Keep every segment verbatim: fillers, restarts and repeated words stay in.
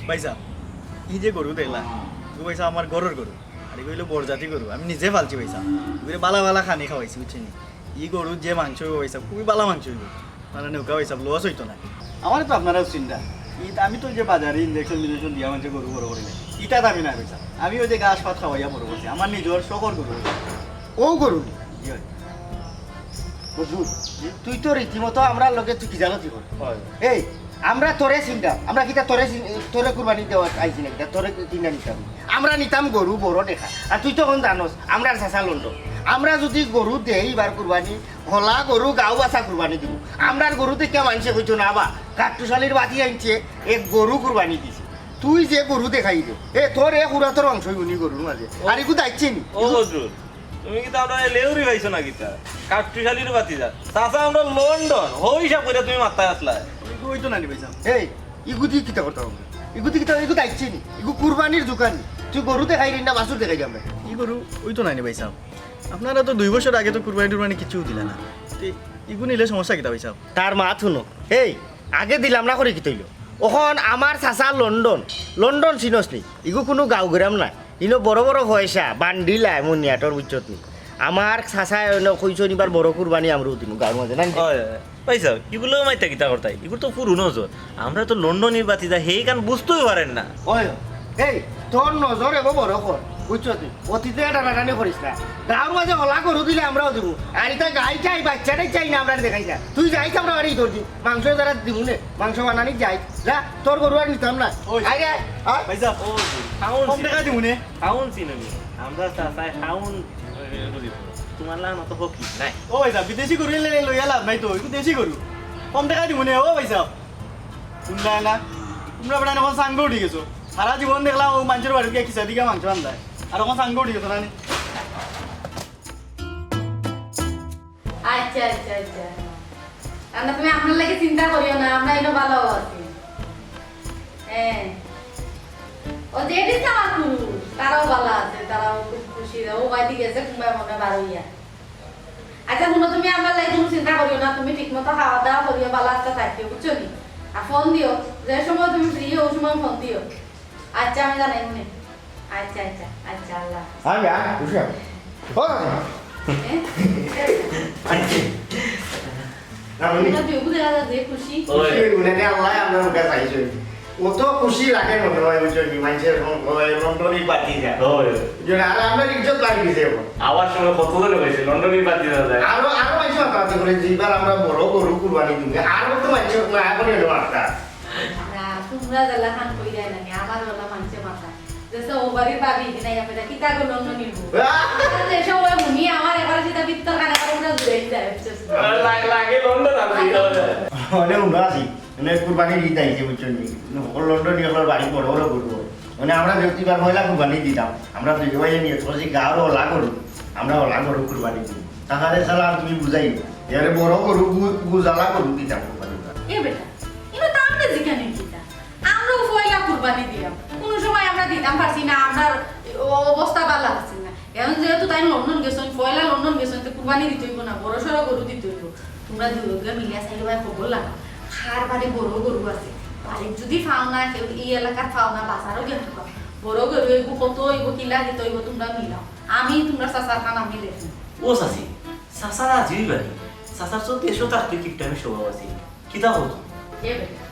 ভাইসাব, ই যে গরু দেখলা, ও ভাইসাব, আমার ঘরর গরু। আর ইগু অইলো বড়জাতি গরু, আমি নিজে পালছি ভাইসাব। ইগুরে বালা বালা খানি খাওয়াইছি, বুঝছইন নি? ই গরুর যে মাংস অইবো ভাইসাব, খুবই বালা মাংস অইবো। মানে নৌকা ভাইসাব, লস অইতো না। আমারে তো আপনারাউ চিনরা। ই তো, আমি তো যে বাজারে ইনজেকশন মিনজেকশন দিয়া মানষে গরু বড় করি না। ইতা তো আমি না ভাইসাব। আমি ওই যে ঘাস পাত খাওয়াইয়া বড় করছি। আমার নিজর শখর গরু। ও গরু নি? জি অয়। বুঝছস? তুই তো রীতিমতো আমরার লগে তুই কিজালতি কর। অয়। এই, আমরা তোরে চিনতাম, আমরা কিতা তোরে চিন-, তোরে কুরবানি দেওয়া আইছি না কিতা, তোরে কিনা নিতাম। আমরা নিতাম গরু বড় দেখা। আর তুই তো অখন জানোস, আমরার চাচা লন্ডন। আমরা যুদি গরু দেই ইবার কুরবানি, হলা গরু গাউ বাছা কুরবানি দিমু। আমরার গরু দেখিয়া মানষে কইতো না, "বা, কাট্টুশালীর বাতি আনছে, এক গরু কুরবানি দিছে।" তুই যে গরু দেখাই দে, এ, তোর এক উড়াতর অংশ অইবো নি গরুর মাঝে। আর ইগু দাইচ্ছে নি? ও বজরুল, তুমি কিতা আমরারে লেউরি পাইছো না কিতা? কাট্টুশালীর বাতি যা। চাচা, আমরা লন্ডন, হই হিসাব কইরা তুমি মাত্তায় আছলায়। ইগু অইতো না নি ভাইসাব। এই, ইগু দি কিতা করতাম আমরা? ইগু দি কিতা, ইগু দাইচ্ছে নি? ইগু কুরবানির দোকান। তুই গরু দেখাইরে না বাছুর দেখাইরে আমরারে? ই গরু অইতো না নি ভাইসাব। আপনারা তো দুই বছর আগে তো কুরবানি টুরবানি কিচ্ছু দিলা না। তে ইগু নিলে সমস্যা কিতা ভাইসাব? তার মাত হুনো। এই, আগে দিলাম না করি কিতা অইলো? অখন আমার চাচা লন্ডন, লন্ডন চিনস নি? ইগু কুনু গাউ গ্রাম নায়। ইনো বড় বড় পয়সা, বান্ডিল আয় মনিয়াটর, বুঝছত নি? আমার চাচায় অইনো কইছইন ইবার বড় কুরবানি আমরাউ দিমু গাউর মাঝে, না নি? অয়, অয়। ভাইসাব, ইগুলো মাইতা কিতা করতায়? ইগুলো তো পুরু নজর। আমরা তো লন্ডনির বাতি যা, হেইখান বুঝতেউ পারের না। অয়, এই, তোর নজর এগো বড় কর, বুঝছত নি? অতিতে টানাটানি করিস না। গাউর মাঝে হলা গরু দিলে আমরাউ দিমু। আর ইতা গাই চাই, বাচ্চাটাই চাই না, আমরারে দেখাইস না। তুই যাইস, আমরা বাড়ি তোর দিন। মাংস যারা দিমু নে, মাংস বানানি যাই। যা, তোর গরু আর নিতাম না। ওই, আয় রে, আয়। ভাইসাব, ও, কম টাকা দিমু নে। খাউন চিনো নি? আমরা চাচায় খাউন, এ, করি। তোমার লাখান অত হকি নাই। ও ভাইসাব, বিদেশি গরু এলে লইয়া লাভ নাই তো, ইগু দেশি গরু। কম টাকা দিমু নে, ও ভাইসাব। শুনলায় না? তোমরা বেটা অখন চাঙ্গা উঠি গেছো। সারা জীবন দেখলাম অউ মানষর বাড়িত গিয়া খিচা দিয়া মাংস আনলায়। আর অখন চাঙ্গা উঠি গেছো না নি? আচ্ছা, আচ্ছা, আচ্ছা। আমরা, তুমি আমরার লাগি চিন্তা করিও না, আমরা ইনো ভালা আছি। হ্যাঁ। ও যে দিছে আমার পুরুষ, তারাও ভালা আছে, তারাও খুব খুশি। ও বাড়িত গেছে, কুনবায় মনে বার অইয়া। আচ্ছা, হুনো, তুমি আমরার লাগি কুনু চিন্তা করিও না, তুমি ঠিকমতো খাওয়া দাওয়া করিও, ভালা একটা থাকিও, বুঝছো নি? আর ফোন দিও, যে সময় তুমি ফ্রি অও, অউ সময় ফোন দিও। আচ্ছা, আমি জানাইমু নে। আচ্ছা, আচ্ছা, আচ্ছা, আল্লাহ হাফেজ। আমি আর খুশি আমি। ও, এ? না, উনি তোমরা দুইগু দেখা যায় যে খুশি। ওই। খুশি, উনি আল্লাহ আমরা মুখে চাইছি। অত খুশি লাগে মনে হয়, বুঝছো নি? মানষে অখন কয়, লন্ডনি বাতি যা। ওই। যে আর আমরার ইজ্জত বাড়ি গেছে অখন। আবার সময় কত জনে কইছে, লন্ডনি বাতি যা যায়। আরো, আরো মানষে মাতামাতি করে যে ইবার আমরা বড় গরু কুরবানি দিমু। আরো তো মানষে না করে হলো মাতা। না, তোমরা যেলাখান কইরায় না নি, আমার অলা মানষে মাতা। যেসে অউ বাড়ির ভাবি, কি নাই, আপনি কিতা গো লন্ডনি বউ? আহ! আমরা যে সময় হুনি, আমার একবার সেটা ভিতর কানে কানে পুরা জুড়ে যায়, বুঝছো? আহ, লাগে, লাগে লন্ডন আর কি, তাহলে। মানে, আমরা আছি, মানে, কুরবানি দিতে আইছে, বুঝছো নি? লন্ডনি অকলর বাড়ি বড় বড় গরু অয়। মানে, আমরা ব্যক্তিবার মহিলা কুরবানি দিতাম। আমরা দুই ভাই নিয়ে, তখন সেই গাউর অলা গরু, আমরা অলা গরু কুরবানি দিই। তাহলে সালা তুমি বুঝাই, এবারে বড় গরু, গু-, গুজালা গরু দিতাম কুরবানি। এ বেটা, ইনো তো আমরা জিকানি কিতা? আমরাও পয়লা কুরবানি দিলাম, কুনু সময় আমরা দিতাম পারছি না, আমরার অ-, অবস্থা ভালা আছিল না। এখন যেহেতু তাইন লন্ডন গেছইন, পয়লা লন্ডন গেছইন, তো কুরবানি দিতে অইবো না, বড় সড় গরু দিতে অইবো। তুমরা দুইওগু মিলিয়া চাইরোবায় খবর লাগাও, কার বাড়ি বড় গরু আছে। বাড়িত যুদি পাও না, কেউ ই এলাকাত পাও না, বাজারো গিয়া তুকাও। বড় গরু অইবো, কত অইবো, কিলা কিতা অইবো, তুমরা মিলাও। আমি তুমরার চাচার কাম আমি দেখমু। ও চাচি, চাচা রাজি অইবা নি? চাচার তো দেশো থাকতে কিপটামি স্বভাব আছে। কিতা কও তুমি? এ বেটা,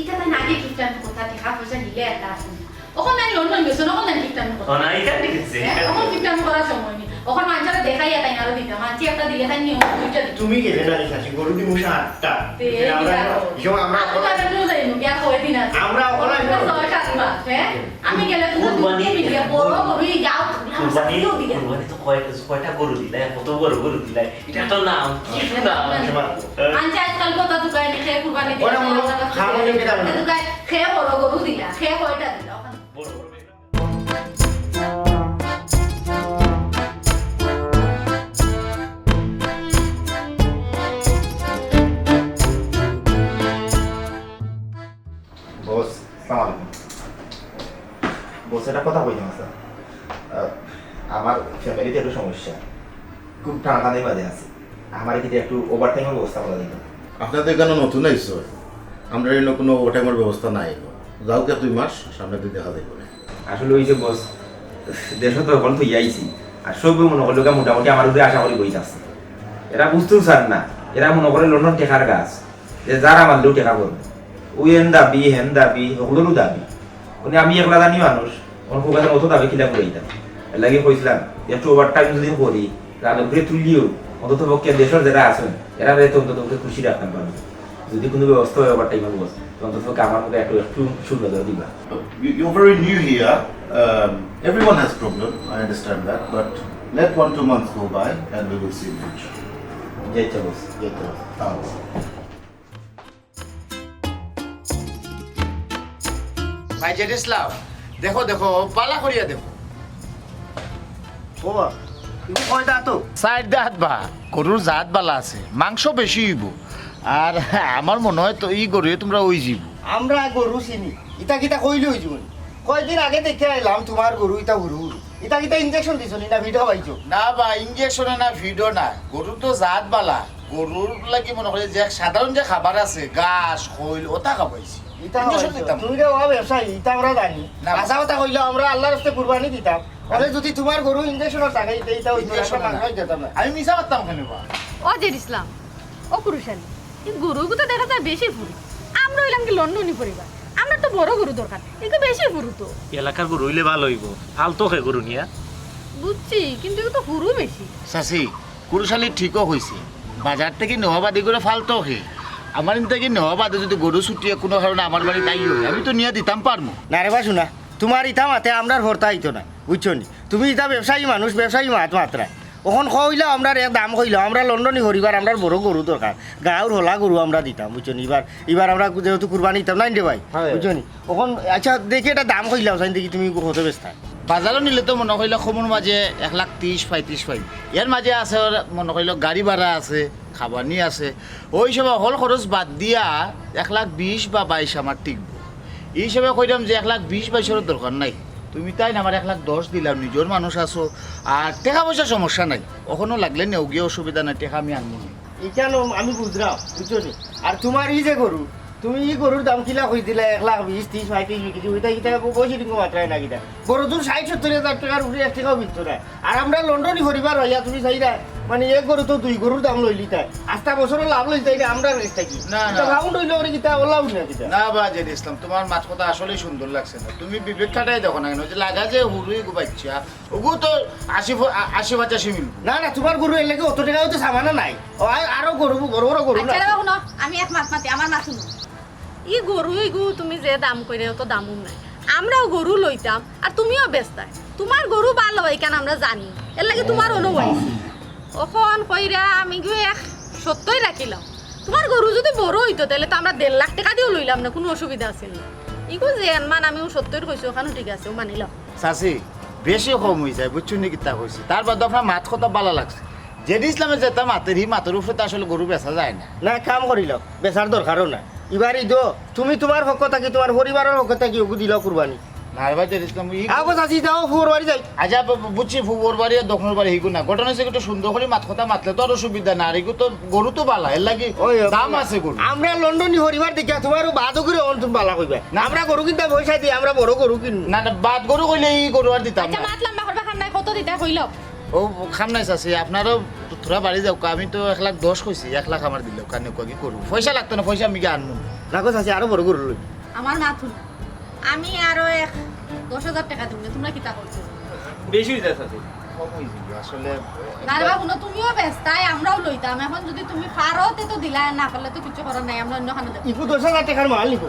ইতা তাইন আগে কিপটামি কথা, টেকা পয়সা দিলে একটা আছে না। অখন তাইন লন্ডন গেছইন, অখন তাইন কিপটামি কথা। ও না, ইখান ঠিক আছে। হ্যাঁ, অখন কিপটামি করার সময় নি। অখন মানষরে দেখাইয়া তাইন আরো দিতা। মানষে একটা দিলে তাইন নিয়ম দুইটা দিতা। তুমি গেলে না নি চাচি, গরু দিমু সাতটা। তে, এখানে আমরা, কিতা কও? ইসব আমরা আমি তো আর একটু যাইমু, গিয়া কয়দিন আছে। আমরা অখন অখন তো ছয় সাত মাস, হ্যাঁ? আমি গেলে তো কুরবানি। দুই দিন গিয়া বড় গরু ই গাঁও, কুরবানি, শাস্তিও দিবা। কুরবানি তো কয়, কয়টা গরু দিলাই, কত বড় গরু দিলাই, ইটা তো নাম, কি নাম? আনছে আজকাল কত দোকানে খে কুরবানি দিলে, ওরা মনে হয় খাওয়া হলে কি দাম? দোকানে খে বড় গরু দিলা, খে কয়টা দিলা, ওখানে বড় গরু দিলা। বস, সালাম আলাইকুম। বস, একটা কথা কইতাম, স্যার। আহ, আমার ফ্যামিলিতে একটু সমস্যা, খুব টানাটানির মাঝে আছি। আমার কি একটু ওভারটাইমের ব্যবস্থা করা যাইতো? আপনি তো এখানে নতুন আইছো, আমরা এখানে কোনো ওভারটাইমের ব্যবস্থা নাই। যাও কে দুই মাস, সামনে দিয়ে দেখা যাইব না। আসলে ওই যে বস, দেশো তো অখন থইয়া আইছি, আর সবে মনে করলো গা মোটামুটি আমার উপরে আশা করি বইছে আছে। এরা বুঝতেও চার না, এরা মনে করে লন্ডন টেকার গাছ। যে যারা মারলেও টেকা পড়বো। ওই এন দাবি, হেন দাবি, হকলরও দাবি। মানে আমি একলা জানি মানুষ, আমার খুব একটা অত দাবি কিলা করি দিতাম। এর লাগি কইছিলাম, একটু ওভারটাইম যদি করি, রাত উপরে তুলিও, অন্তত পক্ষে দেশর যারা আছেন, এরা রে তো অন্তত পক্ষে খুশি রাখতাম পারবো। যদি কোনো ব্যবস্থা হয় ওভারটাইম বস, তো অন্তত পক্ষে আমার মুখে একটু, একটু সুন্দর দিবা। You, you're very new here. Um, everyone has problem. I understand that. But let one, two months go by and we will see in future. জি, আচ্ছা, বস। জি, আচ্ছা, বস। হ্যাঁ, বস। ভাই জেড ইসলাম, দেখো, দেখো, বালা করিয়া দেখো। ও বা, ইগু কয় দাঁত তো? চাইর দাঁত বা, গরুর জাত বালা আছে, মাংস বেশি অইবো। আর আমার মনে হয় তো ই গরুয়ে তুমরা ওই যিবো। আমরা গরু চিনি, ইতা কিতা কইলে ওই জীবন। কয়দিন আগে দেখে আইলাম তোমার গরু ইতা হুরু হুরু। ইতা কিতা ইনজেকশন দিছো নি না ভিডিও পাইছো? না বা, ইনজেকশনে না ভিডিও না, গরু তো জাত বালা। গরুর লাগি মনে করে যে এক সাধারণ যে খাবার আছে, ঘাস, খৈল, ওটা খাবাইছি। ইটা ইনজেকশন খাবাইছো। দিতাম। তুমি রে বাবা ব্যবসায়ী, ইটা আমরা জানি। না। হাছা কথা কইলে আমরা আল্লাহর রাস্তে কুরবানি দিতাম। আরে যদি তোমার গরু ইনজেকশন থাকে, ইটা, ইটা ওই ইনজেকশন আমরা না। মাংস দিতাম না। আমি মিছা মারতাম কেনে বা? ও জেড ইসলাম, ও কুরুশালী, ই গরুগু তো দেখা যায় বেশি ফুরু। আমরা অইলাম কি লন্ডনি পরিবার, আমরা তো বড় গরু দরকার, ইগু বেশি ফুরু তো। এলাকার গরু অইলে ভালা অইবো, ফালতো খে গরু নিয়া। বুঝছি, কিন্তু ইগু তো ফুরু বেশি। চাচি, কুরুশালী ঠিকও কইছে। বাজার থাকি নেওয়া বাদে করে ফালতো খে। আমার ইন থাকি নেওয়া বাদে যদি গরু ছুটিয়া কোনো কারণে আমার বাড়িত আইও, আমি তো নিয়া দিতাম পারমু। না রে বা, শুনা, তোমার ইতা মাতে আমরার ভর্তা আইতো না, বুঝছো নি? তুমি ইতা ব্যবসায়ী মানুষ, ব্যবসায়ী মাত মাত্রা। অখন কইলাও আমরার এ দাম কইলাও, আমরা লন্ডনি করিবার, আমরার বড় গরু দরকার, গাঁওর হলা গরু আমরা দিতাম, বুঝছো নি? ইবার, ইবার আমরা যেহেতু কুরবানি দিতাম না রে ভাই, হ্যাঁ। বুঝছো নি? অখন আচ্ছা দেখি এটা দাম কইলাও, চাই দেখি তুমি কত বেচতা। বাজারো নিলে তো মনে কইলো কমর মাঝে এক লাখ ত্রিশ পঁয়ত্রিশ পাই, এর মাঝে আছে ওর মনে কইলো গাড়ি ভাড়া আছে, খাবানি আছে, ওই সময় হকল খরচ বাদ দিয়া এক লাখ বিশ বা বাইশ আমার টিকবো। এই হিসাবে কইরাম যে এক লাখ বিশ বাইশর দরকার নাই, তুমি তাইন আমার এক লাখ দশ দিলাও, নিজর মানুষ আছো, আর টেকা পয়সা সমস্যা নাই, অখনো লাগলে নেও গিয়া, অসুবিধা নাই, টেকা আমি আনমু নি। ইখানো আমি বুঝরাম, বুঝছো নি? আর তোমার ই যে গরু, তুমি ই গরুর দাম কিলা কই দিলা, এক লাখ বিশ, ত্রিশ, পঁয়ত্রিশ বিকিছি, ওইটা কিতা বয়সী ডিঙ্গো মাত্রায় না কিতা? গরু তো ষাইট সত্তইর হাজার টেকার উপরে এক টেকাও বিকতো না। আর আমরা লন্ডনি পরিবার অইয়া তুমি চাইরায়, মানে এক গরু তো দুই গরুর দাম লইলিতায়, আস্তা বছরও লাভ লইতায় না আমরার গেছ থাকি। না, ইটা না। ফাউন্ড অইলো ওরে কিতা, ওলা উঠে না কিতা? না বা জেড ইসলাম, তোমার মাত কথা আসলেই সুন্দর লাগছে না। তুমি বিবেক খাটাই দেখো না কেনে? ওই যে লাগা যে হুরুই গু বাইচ্চা, ওগু তো আশি ফ-, আ-, আশি পঁচাশি মিলবো। না, না, তোমার গরু এর লাগি অত টেকাও তো সামানা নাই। ও, আ-, আরো গরু, বড় বড় গরু আচ্ছা না। রে বা, হুনো, আমি এক মাত মাতি, আমার মাত হুনো। ই গরু, ইগু তুমি যে দাম কইরায়, অত দামও নাই। আমরাও গরু লইতাম, আর তুমিও বেচতায়। তোমার গরু ভালা অয় কেনে আমরা জানি, এর লাগি তোমার অনু অইছে। অখন কইরাম ইগু এক সত্তই রাখিলাও। তোমার গরু যদি বড় অইতো, তাইলে তো আমরা দেড় লাখ টেকা দিয়াও লইলাম না, কোনো অসুবিধা আছিল না। ইগু যে এনমান আমি সত্তই কইছি, অখানও ঠিক আছে, ও মানিলাম। চাচি, বেশি কম অই যায়, বুঝছো নি কিতা কইছি? তার বাদে আপনার মাত কথা ভালা লাগছে। জেড ইসলামে যেটা মাতের, হি মাতর উপরে তো আসলে গরু বেচা যায় না। না, কাম করিলাও, বেচার দরকারও না। ইবার ইদো, তুমি তোমার পক্ষ থাকি, তোমার পরিবারর পক্ষ থাকি ওগু দিলাও কুরবানি। না রে ভাই, দের ইসলাম, ই আগো চাচি যাও, ফুয়ার বাড়ি যাই। আচ্ছা, বু-, বু-, বুঝছি, ফুয়ার বাড়ি আর দক্ষিণর বাড়ি হিগু না। ঘটনা হইছে কি, একটু সুন্দর করি মাত কথা মাতলে তো আর অসুবিধা না। আর ইগু তো গরু তো বালা, এর লাগি ওই, ওই, দাম আছে গরু। আমরা লন্ডনি পরিবার দেখিয়া তোমারও বাদও করে অন তুমি বালা কইবা। না। আমরা গরু কিনতে পয়সা দিই, আমরা বড় গরু কিনবো। না, না, বাদ গরু কইলে ই গরু আর দিতাম আচ্ছা, না। মাত লম্বা করবা, খান নাই, কত দিতা কইল? ও, খাম নাই চাচি, আপনারও থুড়া বাড়ি যাউক্কা, আমি তো এক লাখ দশ কইছি, এক লাখ আমার দিলে, কানে কয় কি করবো? পয়সা লাগতো না, পয়সা আমি গিয়া আনমু। রাখো চাচি, আরো বড় গরু লই। আমার মাত হুনো, আমি আরো এক দশ হাজার টেকা দিমু, তোমরা কিতা করছো? বেশি অই যায় চাচি। কম অই যাইবো আসলে। না রে বাবা, হুনো, তুমিও বেচতায়, আমরাও লইতাম। এখন যদি তুমি পারো, তে তো দিলায়, না পারলে তো কিচ্ছু করার নাই, আমরা অন্য খানো যাবো। ইগু দশ হাজার টেকার মাল নিবো।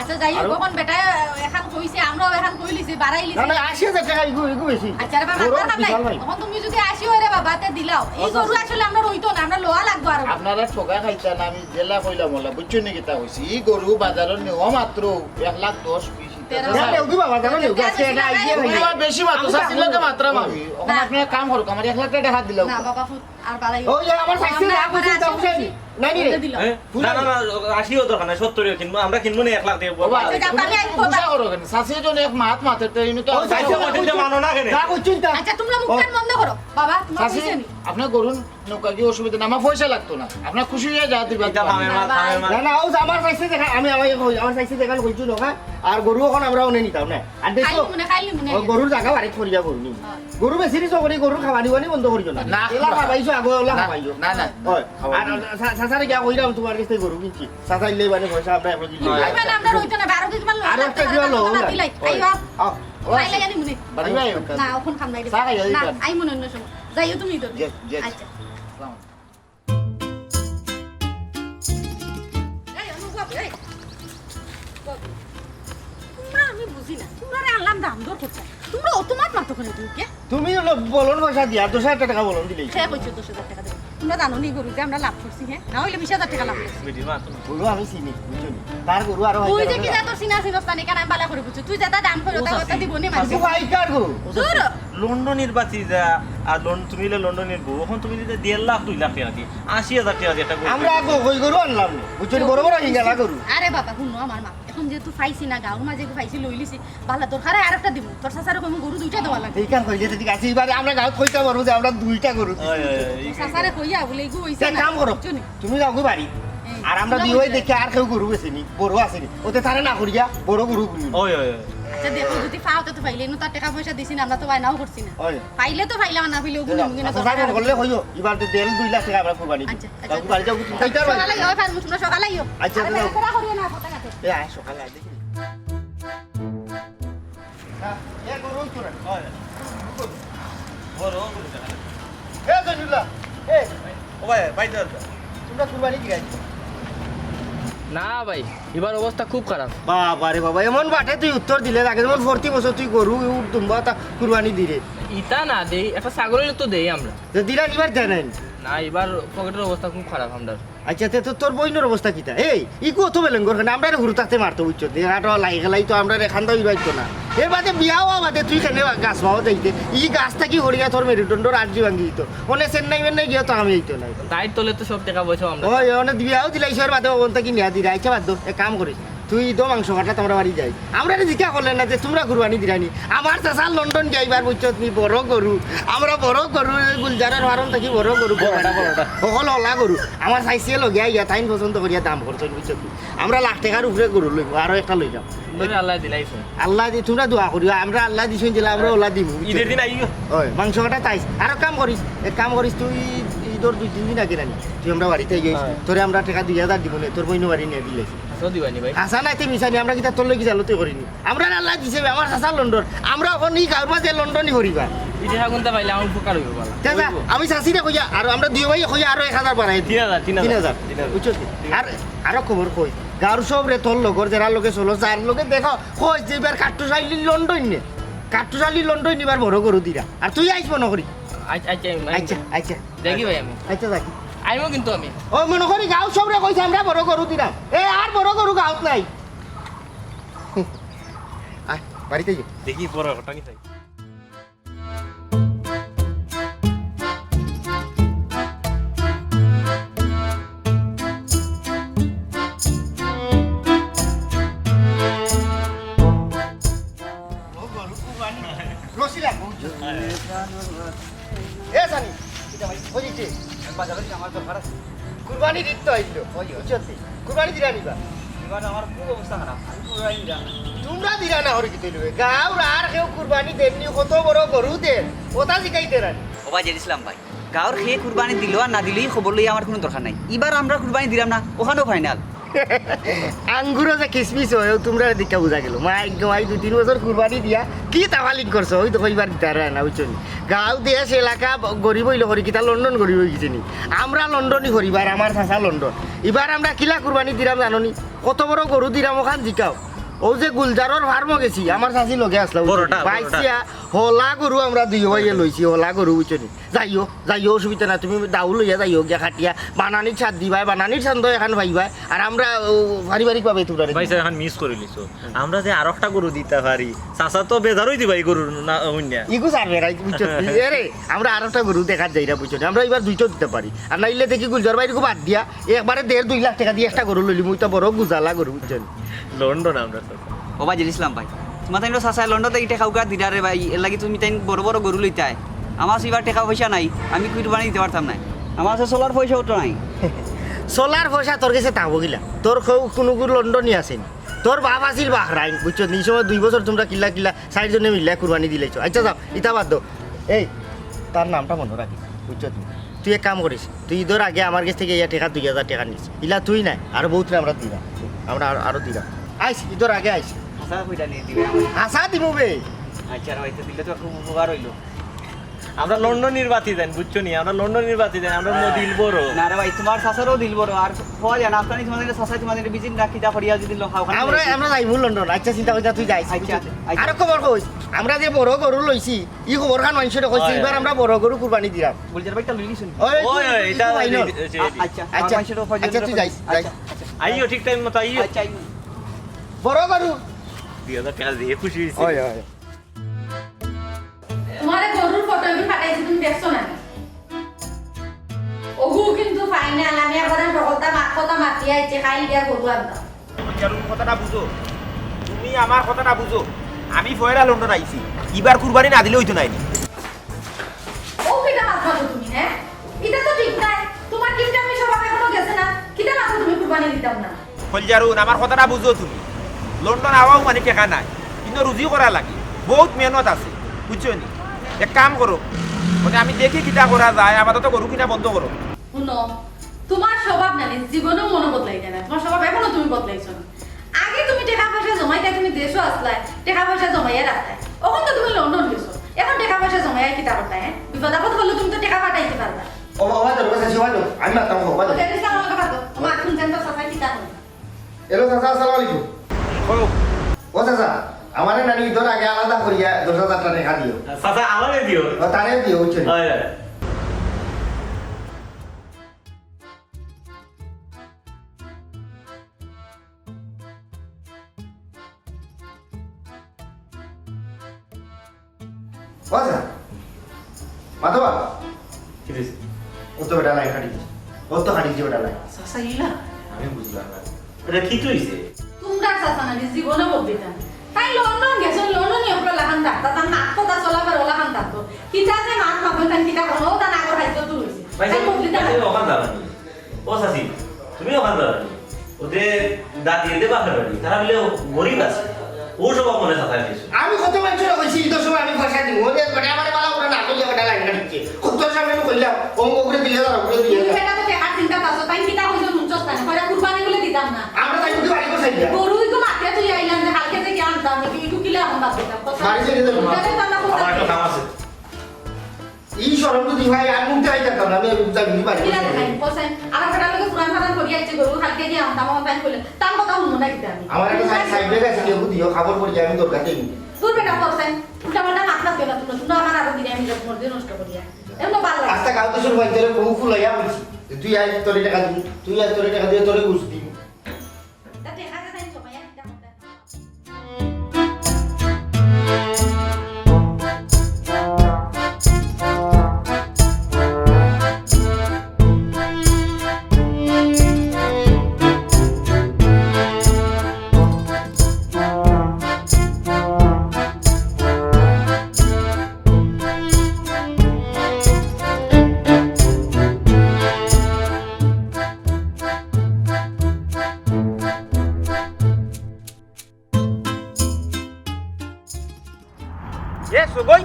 আচ্ছা, যাই হোক, আরো? অখন বেটায় এখান কইছে, আমরাও এখান কইলিছি, বাড়াইলিছি। না, না, আশি হাজার টেকা ইগু, ইগু বেশি। আচ্ছা রে বাবা, বড় মাথা খাম নাই। বিশাল ভাই। অখন তুমি যদি আশি অয় রে বাবা, তে দিলাও। ই আচ্ছা, গরু আচ্ছা। আসলে আমরা রইতো না, আমরা লওয়া লাগবো আরো। আপনারা ঠগা খাইতা না, আমি যেলা কইলাম অলা, বুঝছো নি কিতা কইছি? ই গরু বাজারো নেওয়া মাত্র এক লাখ দশ, বিশ, তেরো। না, নেও, দিবা, বাজারো নেও, আজকে এটা আইডিয়া নাই। বেশি মাত্র, আমি চাচির লগে মাত্রাম আমি। অখন না। আপনি এক কাম করুক, আমার এক লাখ টেকা হাত দিলাও। না বাবা, ফুত, আর বাড়াইও। ওই যে আমার চাইছে, আমার যা কইছে, যা কইছে। নাই নি রে। দিলাও। হ্যাঁ? না, না, না, আশিও দরকার নাই, সত্তরও কিনবো, আমরা কিনবো না এক লাখ দিয়ে। বাবা, আচ্ছা, যা, আমি আইবো, গুসা বাবা। করো কেন? চাচিয়ে তো এক মাত মাতের, তো ইনো তো ও, চাচিয়ে মাতে তো মানো না কেন? যা করছুন তা। আচ্ছা, তোমরা মুখ কান বন্ধ করো। বাবা, তোমরা চাচি, কইছে নি? আপনার গরুর নৌকা কি অসুবিধা না? আমার পয়সা লাগতো না। আপনার খুশি হইয়া যা দিবা। এটা ভাবে মা, ভাবে মা। না, না, ও আমার চাইছে দেখা, আমি, আমি কই, আমার চাইছে দেখা কইছু নৌকা, আর গরু অখন আমরা অনে নিতাম না। আর দেখো, খাইলি মনে, খাইলি মনে। ও গরুর জাগা বাড়িত করিয়া গরু নি। হ্যাঁ। গরু বেশি নি চকরি, গরুর খাবানি বানি বন্ধ করিও না। না, এলা খাবাইছো, আগে ওলা না, খাবাইছো। না, না। ওই, খাওয়া আর বন্ধ। চা-, চাচারে গিয়া কইরাম তোমার কাছে গরু কিনছি। চাচা ইলে মানে পয়সা আমরা এখন কিনছি। না, না, আমরা রইতো না, বারো দিন মান আর একটা দিবা লো, দিলাই। ওই। আইবা। আও, ও খাইলে আছে। জানি মনে। বাড়ি ভাই, না, অখন খাম নাই রে। চা খাইয়া না, দিবা। আই মনে অন্য সময়। যাইও তুমি ইদর। জি, জি। আচ্ছা। আসসালামু আলাইকুম। এই, অনুভব, এই। বাবু, তোমরা আমি বুঝি না, তোমরারে আনলাম দাম দর করতে। তোমরা অত মাত মাতো কেনে তুমি কে? তুমি হলো বলন পয়সা দিয়া দশ হাজার টেকা বলন দিলেই। সে কইছে দশ হাজার টেকা দেবো। তোমরা জানো নি গরু যে আমরা লাভ করছি, হ্যাঁ? না হইলে বিশ হাজার টেকা লাভ করছি। গরু আমি চিনি, বুঝছো নি? তার গরু আরো তুই যে কি জাতর চিনা চিনস না, কেন আমি বালা করে বুঝছি? তুই যেটা দাম করো, ও তা চাচি, কথা দিব নি মানছি। চাচি, ভাই কার গরু? দূর। লন্ডনির বাতি যা, আর লন-, তুমি হইলে লন্ডনির বউ, অখন তুমি যদি দেড় লাখ, দুই লাখ টেকা দি, আশি হাজার টেকা দি একটা গরু আমরা কিনবে। আগে ওই গরু আনলাম না, বুঝছো নি? বড় বড় হিঙ্গালা গরু। আরে বাবা, হুনো আমার মাত। অখন যেহেতু পাইছি না, গাঁওর মাঝে পাইছি, লই লিছি, বালা দরকার অয় আরেকটা দিমু। তোর চাচারে কইমু গরু দুইটা দেওয়া লাগে। এই কাম কইলে তো ঠিক আছে, এবারে আমরা গাঁওত কইতাম পারবো যে আমরা দুইটা গরু দিছি। ওই, ওই, ওই, এই তোর চাচারে কইয়া বলে, এগু অইছে না, না, এক কাম করো, বুঝছো নি? তুমি যাও গো বাড়ি, এই, আর আমরা দুই ভাই দেখি আর কেউ গরু বেছে নি, বড় আছে নি, ওতে তারে না করিয়া বড় গরু কিনি। ওই, ওই, ওই। আচ্ছা, দেখো, যদি পাও তো পাইলে, ইনো তার টেকা পয়সা দিছি না, আমরা তো বায়নাও করছি না। ওই। পাইলে তো পাইলাম, না পাইলে ওগুলো মুখে না আচ্ছা, দরকার। করলে কইও, এবার তো দেড় দুই লাখ টেকা আমরা কুরবানি দিই। আচ্ছা, আচ্ছা। যাও গো বাড়ি, যাও গো, তুমি খাইতে পারবে। সকালে যাও, ফার্মু, তোমরা সকালে আইও। আচ্ছা, আরে, যাও। বেলা করিও না, কথা কাটে। এ, আয়, সকালে আয়, দেখি। হ্যাঁ, এ গরু তো না। ওই। বড় গরু দেখা যায়। এ, জয়নুল্লাহ, এ। ও ভাই, ভাই, যাও, যাও। তোমরা কুরবানি দিরায় নি? না ভাই, এবার অবস্থা খুব খারাপ। বাবা রে বাবা, এমন বাটে তুই উত্তর দিলে, লাগে যেমন প্রতি বছর তুই গরু, উট, দুম্বা, তা কুরবানি দিরে। ইতা না দেই, একটা ছাগল তো দেই আমরা। তো দিরা এবার জানেন? না, এবার পকেটের অবস্থা খুব খারাপ আমরার। আচ্ছা, তে তো তোর বইনর অবস্থা কিতা? এই, ইগু অত বেলেঙ্গর কেনে? আমরারে হুরু থাকতে মারতো, বুঝছো? দে হাটো লাই গেলাই তো আমরারে খান্দা উড়াইতো না। এর বাদে বিয়া হওয়া বাদে তুই কেনে গাছ পাওয়া যাইতে? ই গাছ থাকি হরিয়া তোর মেরুদণ্ডর আর্জি ভাঙি দিত। অনে চেন্নাই মেন্নাই গিয়া তো আমি আইতো নাই। তাইর তলে তো সব টেকা পয়সা আমরা। ওই, অনে বিয়াও দিলাইছস, এর বাদে অখন থাকি নিয়া দিরা। আচ্ছা, বাদ দেও, এক কাম করিস। তুই তো মাংস কাটা তোমরা বাড়ি যাই। আমরারে জিকা করলে না যে তোমরা কুরবানি দিরায় নি। আমার চাচা লন্ডন যাইবার বুঝছত নি বড় গরু। আমরা বড় গরু, এই গুলজারের ফার্ম থাকি বড় গরু। বড়টা, বড়টা। হকল অলা গরু। আমার চাইছে লগে আইয়া তাইন পছন্দ করিয়া দাম করছইন বুঝছত নি। আমরা লাখ টেকার উপরে গরু লইমু, আরো একটা লইলাম। তোমরা আল্লাহ দিলাইছে। আল্লাহ দি তোমরা দোয়া করিও, আমরা আল্লাহ দিছইন দিলা, আমরা অলা দিমু, বুঝছত নি? ঈদের দিন আইও। ওই, মাংস কাটা তাইস। আরো কাম করিস, এক কাম করিস, তুই ঈদর দুই তিন দিন আগে আনি। তুই আমরা বাড়িতে আইস। হ্যাঁ। তোরে আমরা টেকা দুই হাজার দিমু নে, তোর বইনর বাড়ি নিয়া দিলে। হাছাও দিবানি ভাই? হাছা নায় তে মিছা নি, আমরা কিতা তোর লগে জালতে করিনি। আমরারে আল্লায় দিছে বে, আমার চাচা লন্ডন। আমরা অখন ই গাঁওর মাঝে লন্ডনি করিবা। ই টেকা গুনতা পাইলে আমার উপকার অইবো বালা। চাচা, আমি চাচিরে কইয়া, আর আমরা দুই ভাই কইয়া আরো এক হাজার বাড়াই দিই। তিন হাজার, তিন হাজার। তিন হাজার। তিন হাজার। বুঝছো নি? আর আরো খবর কই, গাঁওর সবরে তোর লগর, যেরার লগে চলো, যার লগে দেখো, কই যে এবার কাট্টুশালী লন্ডন নে, কাট্টুশালী লন্ডন এবার বড় গরু দিরা। আর তুই আইস মনে করি। আচ্ছা, আচ্ছা, আমি আচ্ছা, আচ্ছা। দেখি ভাই আমি। আচ্ছা, দেখি। আইমু কিন্তু আমি। ও মনে করি গাঁওর সবরে কইছে আমরা বড় গরু দিরাম। এ আর বড় গরু গাঁওত নাই। আয়, বাড়িতে যাই। দেখি বড় ঘটনা কি চাই। এ সানি, কিতা ভাই? ওই যে, আমি বাজারো যাইতাম, আমার দরকার আছে। কুরবানির ঈদ তো আইলো, ওই, ওই। বুঝছো নি? কুরবানি দিরা নি বা? এবার আমার খুব অবস্থা খারাপ, আমি কুরবানি দিলাম না। তুমরা দিরা না অইলে কিতা অইলো? গাঁওর আর কেউ কুরবানি দেইন নি, কত বড় গরু দেইন, ওটা জিকাইতে রানি। ও ভাই জেড ইসলাম ভাই, গাঁওর কেউ কুরবানি দিলো আর না দিলো, ই খবর লইয়া আমার কুনু দরকার নাই। ইবার আমরা কুরবানি দিলাম না, অখানউ ফাইনাল। আঙ্গুরো যে কিসমিস অয়, অউ তুমরারে দেখিয়া বুঝা গেলো। মাই গো মাই, দুই তিন বছর কুরবানি দিয়া কি তাফালিং করছো, অউ দেখো ইবার দিতারা না, বুঝছো নি? গাঁও দেশ এলাকা ব-, গরিব অইলো করি কিতা, লন্ডন গরিব অইগেছে নি? আমরা লন্ডনি করি, ইবার আমার চাচা লন্ডন। ইবার আমরা কিলা কুরবানি দিলাম জানো নি? কত বড় গরু দিলাম অখান জিকাও। অউ যে গুলজারর ফার্মো গেছি, আমার চাচি লগে আছলা, বুঝছো নি? বড়টা, বড়টা। বাইছিয়া হলা গরু আমরা দুইও ভাইয়ে লইছি, হলা গরু, বুঝছো নি? যাইও, যাইও, অসুবিধা না, তুমি দাউ লইয়া যাইও, গিয়া কাটিয়া বানানির ছাদ দিবায়, বানানির ছাদ অখান পাইবায়, আর আমরা, ও, পারিবারিকভাবে তুমরারে ভাই দিবায়। সাহেব, অখন মিস করিলিছো। আমরা যে আরোকটা গরু দিতা পারি, চাচা তো বেজার অই দিবা ই গরুর না, হুনিয়া। ইগু সার বেড়াই, বুঝছো নি? এরে, আমরা আরোকটা গরু দেখাত যাইরা, বুঝছো নি? আমরা ইবার দুইটা দিতা পারি। আর নাইলে দেখি গুলজার ভাইরে বাদ দিয়া, একবারে দেড় দুই লাখ টেকা দি একটা গরু লইলিমু, ইটা বড় গুজালা গরু, বুঝছো নি? লন্ডন আমরা তো। ও ভাই জেড ইসলাম ভাই, তুমার তাইন চাচায় লন্ডন থাকি টেকা উগার দিরা রে ভাই, এরলাগি তুমি তাইন বড় বড় গরু লইতায়। আমার ইবার টেকা পয়সা নাই, আমি কুরবানি দিতাম পারতাম নায়। আমার চলার পয়সাও তো নাই। চলার পয়সা তোর গেছে থাকবো কিলা? তোর কেউ কুনু গরু লন্ডনি আছে নি? তোর বাপ আছিল বাহরাইন, বুঝছো নি? ই সময় দুই বছর তুমরা কিলা কিলা চাইরজনে মিলিয়া কুরবানি দিলাইছো। আইচ্ছা যাও, ইতা বাদ দেও। এই, তার নামটা মনো রাখিস, বুঝছো নি? তুই এক কাম করিস, তুই ইদর আগে আমার গেছ থাকি ইয়া টেকা দুই হাজার টেকা নিস। ইলা তুই নায়, আরো বউতরে আমরা দিরাম। আমরা আরো, আরো দিরাম। আইস, ইদর আগে আইস। হাছা কইরা নি দিবে আমারে? হাছা দিমু বে। আইচ্ছা রে ভাই, তে দিলে তো খুব উপকার অইলো। আমরা লন্ডনির বাতি যাইন, বুঝছো নি? আমরা লন্ডনির বাতি যাইন, আমরা মো দিল বড়। না রে ভাই, তুমার চাচারও দিল বড়। আর কওয়া যায় না, আফগানি তুমার চাচা তুমার ভিজিট না কিতা করিয়া যদি লো-, খাও খান আমরা, যাইছি। আমরা যাইমু লন্ডন। আইচ্ছা, চিন্তা করিস না, তুই যাইস, আইচ্ছা, বুঝছো নি? আইচ্ছা। আরো খবর কইস, আমরা যে বড় গরু লইছি, ই খবর খান মানষরে কইছি, অয়, ইবার অয়। আমরা বড় গরু কুরবানি দিরাম। গুলজার ভাইটা লইলি শুনি। ওই, ওই, ওই, ইটা আ-, আইচ্ছা, আইচ্ছা, আইচ্ছা, তুই যাইস, যাইস। আইচ্ছা, আইচ্ছা। আইও, ঠিক টাইম মতো আইও। আইচ্ছা, আইও। বড় গরু। দুই হাজার টেকা দিয়া খুশি অইছি। অয়, অয়। তুমারে গরুর ফটো আমি পাঠাইছি, তুমি দেখছো না? ওগু কিন্তু ফাইনাল, আমি একবারে সকলতা মাত কথা মাতি আইছি, খাইল দিয়া গরু আনতাম। তুমি জানো কথাটা বুঝো, তুমি আমার কথাটা বুঝো। আমি ফয়রা লন্ডন আইছি, ইবার কুরবানি না দিলে অইতো নায় নি। ও কিতা মাত মাতো তুমি, হ্যাঁ? ইটা তো ঠিক নায়। তুমার কিপটামি স্বভাব এখনো গেছে না। কিতা মাতো তুমি কুরবানি দিতাম না? কইলজারুন, আমার কথাটা বুঝো তুমি। লন্ডন আওয়াও মানে টেকা নায়, কিন্তু রুজি করা লাগে, বউত মেহনত আছে, বুঝছো নি? এক কাম করো, মানে আমি দেখি কিতা করা যায়, আপাতত গরু কিনা বন্ধ করো। হুনো, তুমার স্বভাব নানি জীবনেও মনো বদলাইতা নায়, তুমার স্বভাব এখনো তুমি বদলাইছো না। আগে তুমি টেকা পয়সা জমাইতায়, তুমি দেশো আছলায়, টেকা পয়সা জমাইয়া রাখতায়, অখন তো তুমি লন্ডন গেছো, অখন টেকা পয়সা জমাইয়া কিতা করতায়, হ্যাঁ? বিপদ আপদ পড়লে তুমি তো টেকা পাঠাইতায় পারতায়। ও বাবা, তোর কথা শিবাই তো, আমি মারতাম, বাবা। ও জানিস না, আমার কথা তো, তোমার এখন যেন তো চাচাই কিতা করে। হ্যালো চাচা, আসসালামু আলাইকুম। কও। ও চাচা, আমারে নানি ইদর আগে আলাদা করিয়া দশ হাজার টেকা দিও। চাচা, আমারে দিও। ও, তারে দিও, বুঝছো নি? হয়, হয়। ও চাচা, মাধবা। কি হইছে? ও তো বেটা লাইন কাটি দিছে। ও তো কাটি দিছে বেটা লাইন। চাচা, ইলা? আমি বুঝলাম না। এটা কি তো হইছে? তুমরা চাচা নানি জীবনে বদলিতা না। তাইন লন্ডন গেছইন, লন্ডনি অকলর লাখান থাকতা, তান মাত কথা চলাফেরা অলাখান থাকতো। কিতা যে মাত মাতইন, তাইন কিতা করইন, ও তান আগর খাদ্য তো হইছে। ভাই, তাইন বদলিতা না। ভাই, ওখান যাবা নি? ও চাচি, তুমি ওখান যাবা নি? ওদের দাদি, এদের বাপের বাড়ি, তারা বলে গরিব আছে। ও সব মনে চাচা নিয়েছে। আমি কত মানষরে কইছি, ইদর সময় আমি পয়সা দিমু। ওদের বেটা আমারে বালা করে না কইয়া বেটা লাইন কাটিছে। কত সময় আমি কইলাম, ও ওগুলো দিলে দাও, ওগুলো দিলে দাও। বেটা তো টেকার চিন্তা পাছো, তাইন কিতা কইছো নুনছস না, কইরা কুরবানি বলে দিতাম না। আমরা তাই কিন্তু বাড়ি বসাই দিয়া। গরুই তো মাঠে তুই আইলাম যে কালকে যে গিয়া আনতাম, একটু কিলা এখন বাদ দিতাম। কত বাড়ি চলে যাবো। বেটা তো আমরা কোথায় আমার একটা কাম আছে। ই শরম যদি হয়, আর মুখ দেখাই থাকতাম না, আমি যাই বুঝি বাড়ি কিলা বসাই। দেখাই, কোথায়? আমার বেটার লগে পুরান ফারান করিয়া আইছে, গরু কালকে গিয়া আনতাম, আমার তাই কইলে, তার কথা শুনবো না কিতা আমি? আমার একটা সাইড, সাইড ব্যাগ আছে, লেবু দিও, খাবার পড়ি যায়, আমি দরকার নেই। দূর বেটা, কোথায়? উল্টা পাল্টা মাত মাতিও না, তুমি শুনো, আমার আরো দিনে আমি মর্জি নষ্ট করিয়া। এমন ভালো লাগে। আস্তা গাঁও তো শুরু হয়, তোরে বহু ফুলাইয়া বলছি যে তুই আয়, তোরে টাকা দিবি, তুই আয়, তোরে টাকা দিয়ে তোরে ঘুষ দিবি। তা দেখা যায় তাই জমাইয়া কিতা করতে। এ সগই,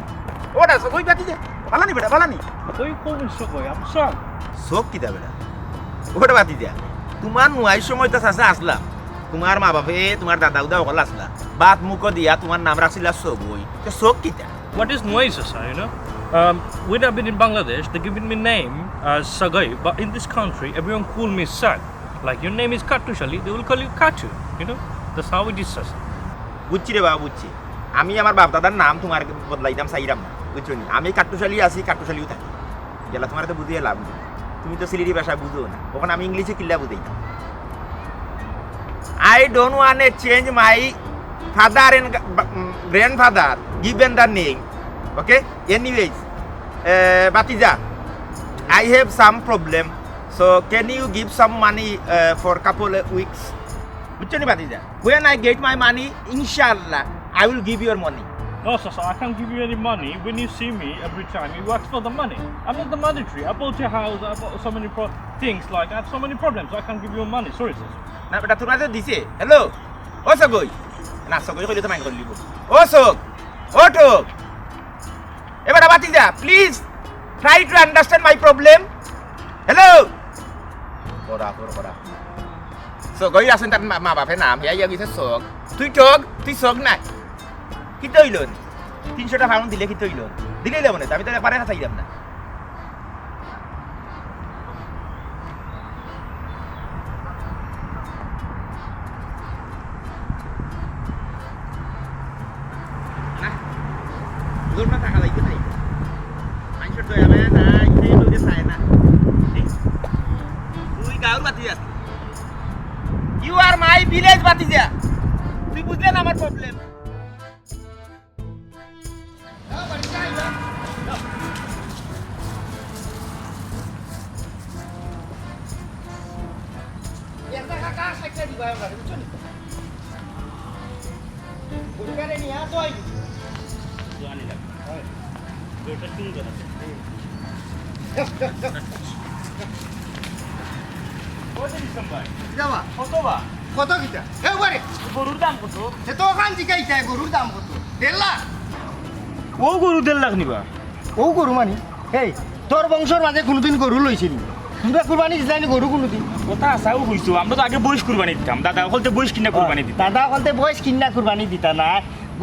ওটা সগই বাতি দে। ফালানি বেটা, ফালানি। Why you call me Sogoi? I'm Sog. সগ কিতা বেটা? ওটা বাতি দে। তুমার নুয়াইর সময় তো চাচা আছলাম। তুমার মা বাপে, তুমার দাদা উদা অকল আছলা। বাত মুখো দিয়া তুমার নাম রাখছিলা সগই। তে সগ কিতা? What is Nuai, Sasa, you know? Um, when I've been in Bangladesh, they given me name as Sagoi, but in this country, everyone call me Sag. Like, your name is Katushali, they will call you Katu, you know? That's how it is, Sasa. বুঝছি রে বাবা, বুঝছি। আমি আমার বাপ দাদার নাম তুমার বদলাইতাম চাইরাম না, বুঝছো নি? আমি কাট্টুশালী আছি, কাট্টুশালীও থাকি। গেলা তুমার তো বুঝিয়ে লাভ নেই, তুমি তো সিলেটি ভাষা বুঝো না, অখন আমি ইংলিশে কিল্লা বুঝাইতাম? I don't want to change my father and grandfather given the name. Okay? Anyways, uh, Batiza, I have some problem. So can you give some money uh, for couple of weeks? বুঝছো নি বাতিজা? When I get my money, inshallah, I will give your money. No, Sasa, I can't give you any money. When you see me every time, you ask for the money. I'm not the monetary. I bought your house, I bought so many pro- things. Like, I have so many problems. I can't give you money. Sorry, Sasa. না বেটা, তোরা তো দিছে। হ্যালো, ও সগই। না, সগই কইলে তো মাইন্ড করিলিবো। ও সগ, ও ঠগ। এবার বাতিজা, please try to understand my problem. Hello. করা, করা, করা। সগই আছইন তার মা, মা বাপে নাম, ইয়া, ইয়া, গেছে সগ। তুই ঠগ, তুই সগ নাই। কিতা অইলো? তিনশোটা পাউন্ড দিলে কিতা অইলো? দিলেই যাবো না, আমি তো একবারে খাতাই যাব না। না, জোর না থাকা লাগবে নাই। মানুষের দয়া মায়া নাই, কেউ কেউ চায় না। এই, তুই গাঁওর বাতি যাস। You are my village বাতি যা। তুই বুঝলে না আমার প্রবলেম? কত দিছলাম ভাই? কিতা বা? কত বা? কত কিতা? এ বারে। গরুর দাম কত? সে তো ওখান থেকে ইটা, গরুর দাম কত? দেড় লাখ। ও গরু দেড় লাখ নিবা? ও গরু মানি? এই, তোর বংশর মাঝে কোনোদিন গরু লইছে নি? তোমরা কুরবানি দিছলায় নি গরু কোনোদিন? কথা হাছাউ কইছো, আমরা তো আগে বইস কুরবানি দিতাম। দাদা অকলতে বইস কিনা কুরবানি দিতা। দাদা অকলতে বইস কিনা কুরবানি দিতা না।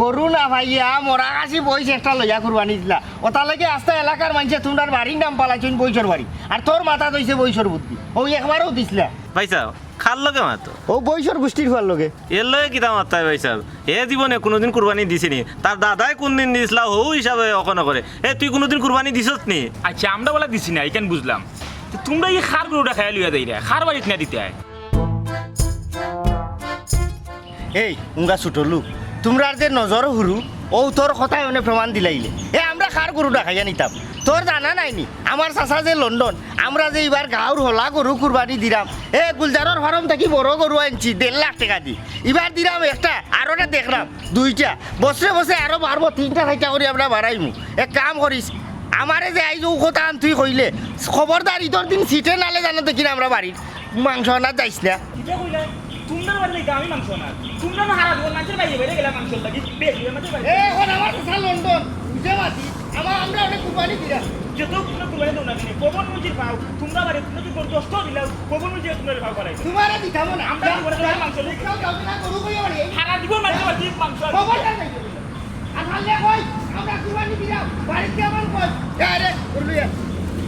গরু না পাইয়া মরা খাসি বইস একটা লইয়া কুরবানি দিলা। ওটার লাগি আস্তা এলাকার মানষে তোমরার বাড়ির নাম ফালাইছইন বইসর বাড়ি। আর তোর মাথাত অইছে বইসর বুদ্ধি। অউ একবারও দিছলা। ভাইসাব, কার লগে মাতো? অউ বইসর গুষ্টির ফুয়ার লগে। এর লগে কিতা মাততায় ভাইসাব? হে জীবনে কুনুদিন কুরবানি দিছে নি। তার দাদায় কুনদিন দিছলা, হউ হিসাবে অখনো করে। এ, তুই কুনুদিন কুরবানি দিছস নি? আইচ্ছা, আমরা বালা দিছি না, ইখান বুঝলাম। তে তুমরা ই কার গরুটা খাইয়া লইয়া যাইরায়? কার বাড়িত নিয়া দিতায়? এই, উঙ্গা ছোট লোক, তুমরার যে নজর হুরু, অউ তোর কথায় অনে প্রমাণ দিলাইলে। এ, আমরা কার গরুটা খাইয়া নিতাম? তোর জানা নাই নি? আমার চাচা যে লন্ডন, আমরা যে ইবার গাঁওর হলা গরু কুরবানি দিরাম, এ, গুলজারর ফার্ম থাকি বড় গরু আনছি দেড় লাখ টেকা দি। ইবার দিরাম একটা, আরোটা দেখরাম দুইটা। বছরে বছরে আরো বাড়বো, তিনটা চাইরটা করি আমরা বাড়াইমু। এক কাম করিস, আমারে যে আইজ অউ কথাখান তুই কইলে, খবরদার ইদর দিন সিটে নালে জানো দেখি না আমরা বাড়িত মাংস আনাত যাইস না। ইটা কইলা, তুমরার বাড়ি লাগি আমি মাংস আনার। তুমরা না হারা জীবন মানষর বাড়ি বাইরে গেলা মাংসর লাগি, বেশ, ইয়ে মানষর বাড়ি। এ, অখন আমার চাচা লন্ডন, বুঝে মাতি, আমার, আমরা অনে কুরবানি দিরাম। যত কুনু কুরবানি দেও না কেনে, কবর মজির পাও, তুমরার বাড়ি, তুমরা যদি গরু দশটাও দিলাও, কবর মজির তুমরার পাও করাই। তুমারে দিতাম না। আমরা জীবনে তোমার মাংস লই। তাও যাবে না, গরু কইয়া বাড়ি। হারা জীবন মানষর বাড়ি মাংস আনার। খবরদার যাইতে দিবে না। আর হারলে কই, আমরা কুরবানি দিরাম, বাড়িত আমার কই। যা রে, গরু লইয়া।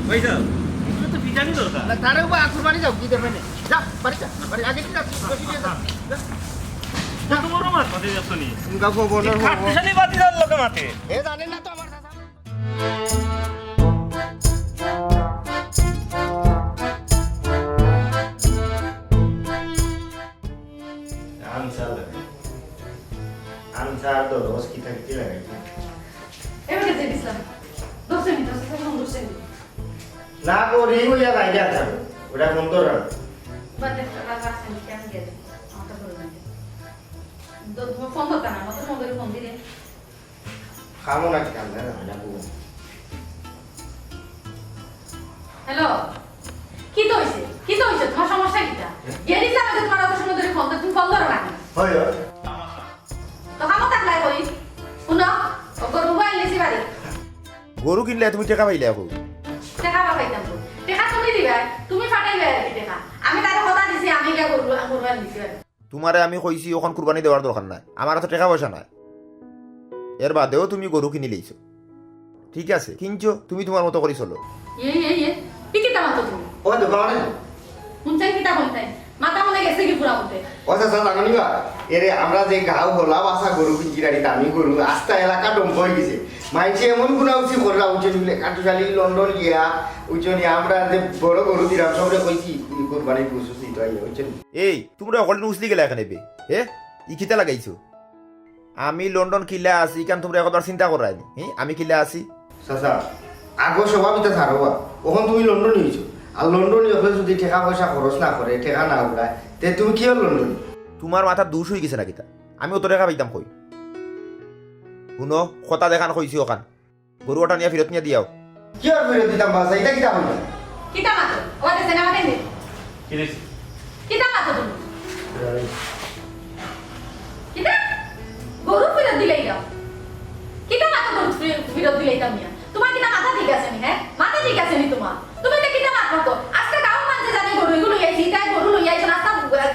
ভাইসাব, ইগুলো তো বিজানি দরকার। না, তারেও বা কুরবানি যাও, কি দেখবে না? যা, বাড়ি যা, বাড়ি আগে কি যা, বসে দিয়ে যা। যা। যা। কত বড় মাত মাতে যাচ্ছ নি? উনকা গভর্নর হবো। খাট্টুশালী বাতি যার লোকে মাতে। এ জানে না তো আমার চাচা। আনসার লাগে। আনসার তো রোজ কিতা কিতি লাগাই। এবারে যে দিছলাম। দশ মিনিট, দশ সেকেন্ড, দশ সেকেন্ড। না করি হইয়া বাইরে আছাড়। ওটা বন্ধ রাখ। বাদ দে, টাকা আছে, আমি কেন গেছি? আমার তো বলবেন। দ-, তোমার ফোন দরকার না, আমার তো ফোন করে ফোন দিলে। খামো না কি কাম, না, না, না, বউ। হ্যালো, কিতা অইছে? কিতা অইছে? তোমার সমস্যা কিতা? গেলি যে আমাকে তোমার অত সময় ধরে ফোন, তুমি ফোন ধরো না কেন? হয়, হয়। তো খামো থাকলাই কই? শুনো, ও গরু বাইলে গরু কিনলে তুমি টেকা পাইলে এখন? টেকা বা পাইতাম কই? টেকা তুমি দিবায়, তুমি পাঠাইবায় আর কি টেকা। আমি তারে কথা দিছি, আমি গিয়া গরু, গরু আনিছি আর। তুমারে আমি কইছি অখন কুরবানি দেওয়ার দরকার নাই, আমার তো টেকা পয়সা নাই। এর বাদেও তুমি গরু কিনি লইছো, ঠিক আছে, কিনছো, তুমি তুমার মতো করি চলো। ইয়ে, ইয়ে, ইয়ে, ই কিতা মাতো তুমি? ও দোকানে। হুনছাই কিতা হুনছাই? মাথা মনে গেছে কি পুরা মতে? ও চাচা, জানো নি বা? এরে আমরা যে গাঁও হলা বাসা গরু কিনছি, গাড়ি দামি গরু, আস্তা এলাকা ডম্প হয়ে গেছে। মাইনষে এমন গুনাউচি কররা, উঠে নিলে কাটুশালি লন্ডন গিয়া, উঠে নিয়ে আমরা যে বড় গরু দিলাম, সবরে কইছি, "ই কুরবানি বুঝছি তো আইয়া", উঠে নিলে। এই, তুমরা অকল উছলি গেলা কেনে বে? হে, ই কিতা লাগাইছো? আমি লন্ডন কিলা আছি, ইখান তুমরা একবার চিন্তা কররায় নি? হে, আমি কিলা আছি? চাচা, আগর স্বভাব ইতা ছাড়ো বা। অখন তুমি লন্ডনি হইছো। আর লন্ডনি হলে যদি টেকা পয়সা খরচ না করে, টেকা না উড়ায়, তে তুমি কিওর লন্ডনি? তুমার মাথাত দুষ হই গেছে না কিতা? আমি অত টেকা পাইতাম কই? হুনো, কথা যেখান কইছি অখান। গরু ওটা নিয়া ফিরত নিয়া দিয়াও। কিওর ফিরত দিতাম বা, ইতা কিতা হইল? কিতা মাতো? ও দেশে না মাতেন দে। কি দিছি? কিতা মাতো তুমি? কিতা? গরু ফিরত দিলাইলাম। কিতা মাতো গরু ফি-, ফিরত দিলাইতাম নিয়া? তুমার কিতা মাথা ঠিক আছে নি, হে? মাথা ঠিক আছে নি তুমার? তুমি তো কিতা মাত মাতো? আজকে গাঁও মানষে জানে গরু ইগু লইয়া আইছি, ইতায় গরু লইয়া আইছে না, আস্তা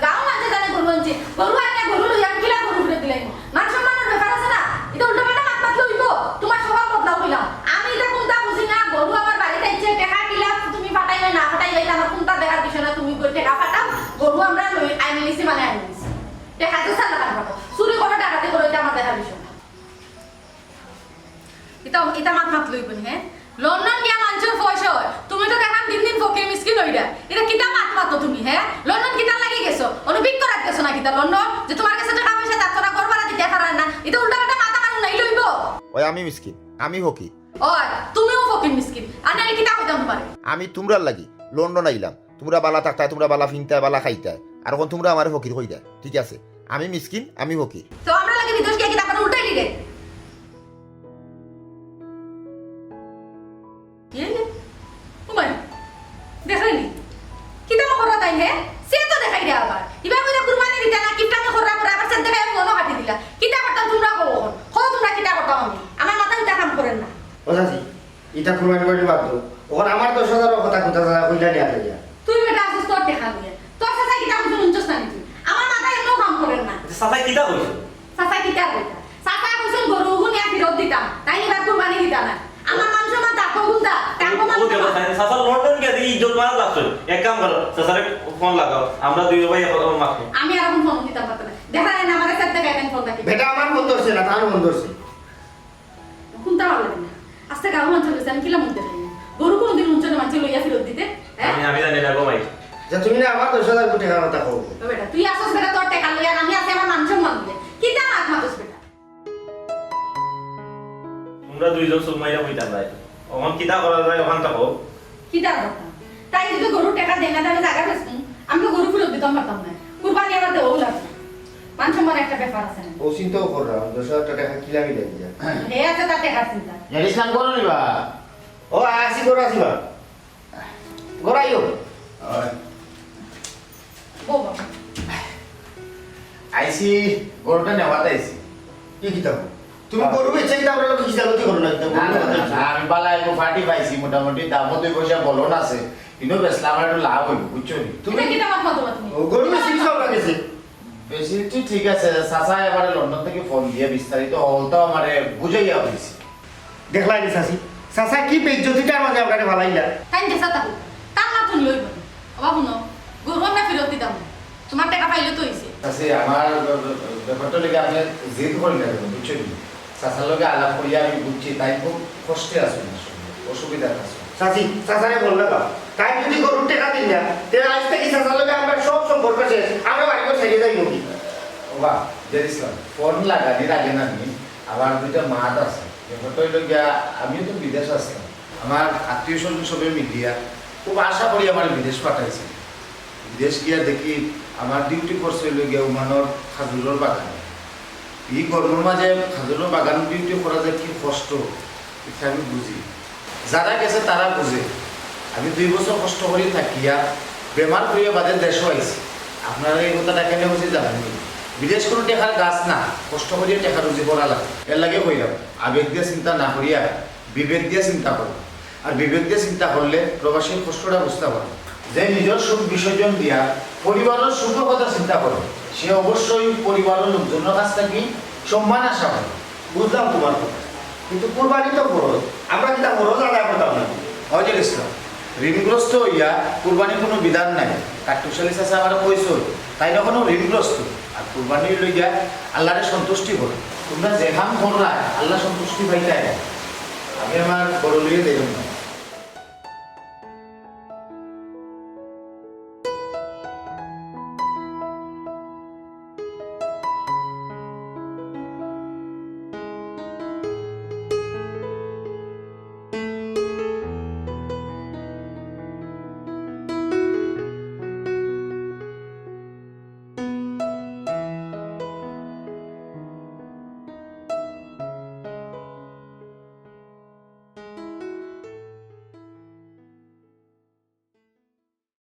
গাঁও মানষে জানে গরু আনছি। গরু আনিয়া গরু লইয়া আমি কিলা গরু ফিরত দিলাইমু? মান সম্মানর ব্যাপার আছে না? ইতা উল্টা পাল্টা মাত মাতলে অইবো? তুমার স্বভাব বদলাও কইলাম। আমি ইতা কুনতা বুঝি না, গরু আমার বাড়িত আইছে, টেকা কিলা তুমি পাঠাইবায় না পাঠাইবায়, ইতা আমার কুনতা দেখার বিষয় না, তুমি গরু টেকা পাঠাও, গরু আমরা লই আনি নিছি মানে আনি নিছি। টেকা তো সালা পাঠাবো। চুরি করো, ডাকাতি করো, ইতা আমার দেখার বিষয় না। ইতা, ইতা মাত মাতলে অইবো নি, হে? লন্ডন গিয়া মানষর পয়সা অয়। তুমি তো দেখাম দিন দিন ফকির মিসকিন অইরা। ইতা কিতা মাত মাতো তুমি, হে? লন্ডন কিতার লাগি গেছো? অনো ভিক্ষা করাত গেছো না কিতা লন্ডন? যে তুমার গেছে টেকা পয়সা থাকতো না, ঘর ভাড়া দিতায় পাররায় না। ইতা উল্টা পাল্টা মাত আমার হুনাইলে অইবো? ওই আমি মিসকিন, আমি ফকির। ওই, তুমিও ফকির মিসকিন। আর নাইলে কিতা কইতাম তুমারে? আমি তুমরার লাগি লন্ডন আইলাম, তুমরা বালা থাকতায়, তুমরা বালা ফিনতায়, বালা খাইতায়, আর অখন তুমরা আমারে ফকির কইরায়। ঠিক আছে, আমি মিসকিন, আমি ফকির। তো আমরার লাগি বিদেশ গিয়া কিতা আবার উল্টাইলি রে? ইয়ে, ইয়ে। ও মাই, দেখরায় নি? কিতা কররা তাইন, হে? সে তো দেখাই রে আবার। ইবা কইরা কুরবানি দিতা না, কিপটামি কররা কররা, আবার সে দেখাই ফোনও কাটি দিলা। কিতা করতাম তুমরা কও অখন? কও তুমরা কিতা করতাম আমি? আমার মাথায় ইতা কাম করের না। ও চাচি, ইতা কুরবানি বাড়ি বাদ দেও। অখন আমার দশ হাজারর কথা কুনতা চাচা কইলা নি আগে গিয়া? তুই বেটা আছস তোর টেকা লইয়া। তোর চাচায় কিতা কইছইন হুনছস না নি তুই? আমার মাথায় এমনেও কাম করের না। চাচায় কিতা কইছইন? চাচায় কিতা কইতা? চাচায় কইছইন গরু উগু নিয়া ফিরত দিতাম। তাইন ইবার কুরবানি দিতা না। আমার মান সম্মান থাকবো কুনতা? থাকবো মান ও দেখো, সম্মান। চাচা, চাচা লন্ডন গিয়া দেখি ইজ্জত মারা লাগছে। এক কাম করো, চাচারে ফোন লাগাও। আমরা দুই ভাই এখন মাখো। আমি আর অখন ফোন দিতাম পারতাম না। দেখা যায় না, আমার কাছে একটা গাইডেন ফোন রাখি। বেটা আমার ফোন ধরছে না, তার ফোন ধরছে। কুনতা ভালা লাগে না? আস্তা গাঁও মানষর গেছে আমি কিলা মুখ দেখাই না? গরু কুনুদিন হুনছো না মানষে লইয়া ফিরত দিতে? হ্যাঁ? আমি, আমি জানি না গো মাই। যে তুমি না আমার দশ হাজার কোটি টাকার কথা কও। ও বেটা, তুই আছস বেটা তোর টেকা লইয়া, আর আমি আছি আমার মান সম্মান লইয়া। কিতা মাত মাতস বেটা? তুমরা দুইজন চুপ মাইরা বইতাম নাই। অখন কিতা করা যায়, অখান থাকো। কিতা করতাম? তাইন যদি গরুর টেকা দেইন না, তে আমি জাগা বেচমু। আমি তো গরু ফিরত দিতাম পারতাম না। কুরবানি আমার দেওয়াও লাগবো। মান সম্মান একটা ব্যাপার আছে না? ও চিন্তাও করলাম, দশ হাজার টাকা কিলা মিলাই দিয়া। হে আছে তার টেকার চিন্তা। ইয়ার ইসলাম করো নি বা? ও, আছি, ঘরো আছি বা। ঘরো আইও। বউ বাবা। আইছি, গরুটা নেওয়াত আইছি। কি কিতা? তুমি গরু বেচে কিতা আমরা লোক হিসাবতি করো না, কিতা? না, না, না, না, আমি বালা একটু ফাটি পাইছি, মোটামুটি দামও দুই পয়সা বলন আছে। ইনো বেচলে আমার একটু লাভ হইব, বুঝছো নি? তুমি এটা কিতা মাত মাতো তুমি? ও, গরু বেচে কিতা আমরা গেছে? বেশি ঠিক, ঠিক আছে, চাচা এবারে লন্ডন থেকে ফোন দিয়ে বিস্তারিত হলতাও আমারে বুঝাইয়া হইছে। দেখলাই নি চাচি, চাচা কি বেইজ্জতিটার মাঝে আপনারে ফালাইলা। তাইন গেছা থাকো, তার মাত হুনলে অইবো নি। বাবা হুনো, গরু আমরা ফিরত দিতাম না। তুমার টেকা পাইলে তো অইছে। চাচি, আমার ব্যাপারটা লেগে আপনি জেদ করেন না কেন, বুঝছেন নি? চাচার লগে আলাপ করিয়া আমি বুঝছি, তাই খুব কষ্টে আছেন আসলে, অসুবিধাত আছেন। চাচি, চাচারে ফোন লাগাও। তাইন যদি গরুর টেকা দিন না, তে আইজ থাকি চাচার লগে আমরা সব সম্পর্ক শেষ। আমরা বাড়ি ঘর ছেড়ে যাই মুখি। বাবা, জেদ ইসলাম, ফোন লাগানির আগে না নি, আমার দুইটা মাত আছে। ব্যাপারটা হইল গিয়া, আমিও তো বিদেশ আছলাম। আমার আত্মীয় স্বজন সবে মিলিয়া খুব আশা করি আমার বিদেশ পাঠাইছে। বিদেশ গিয়া দেখি আমার ডিউটি পড়ছে হইল গিয়া ওমানর খাজুরর বাগান। ই গরমর মাঝে খাজুরর বাগান ডিউটি করা যে কি কষ্ট, ইটা আমি বুঝি। যারা গেছে তারা বুঝে। আমি দুই বছর কষ্ট করি থাকিয়া বেমার করিয়া বাদে দেশও আইছি। আপনারা এই কথাটা কেনে বুঝি জানেননি? বিদেশ কোনো টেকার গাছ না, কষ্ট করিয়া টেকা রুজি করা লাগে। এর লাগে কইলাম, আবেগ দিয়া চিন্তা না করিয়া বিবেক দিয়া চিন্তা করো। আর বিবেক দিয়া চিন্তা করলে প্রবাসীর কষ্টটা বুঝতা পারো। যে নিজর সুখ বিসর্জন দিয়া পরিবারর সুখর কথা চিন্তা করে, সে অবশ্যই পরিবারর লোকজনর কাছ থাকি সম্মান আশা করে। বুঝলাম তুমার কথা, কিন্তু কুরবানি তো ফরজ, আমরা কিতা ফরজ আদায় করতাম না? অজর ইসলাম, ঋণগ্রস্ত অইয়া কুরবানি কুনু বিধান নাই। কাট্টুশালী চাচা আমারে কইছইন, তাইন অখনো ঋণগ্রস্ত। আর কুরবানি অইলো গিয়া আল্লারে সন্তুষ্টি করো। তুমরা যে কাম কররায় আল্লা সন্তুষ্টি পাইতায়। আমি আমার বড় লইয়া যাইতাম না,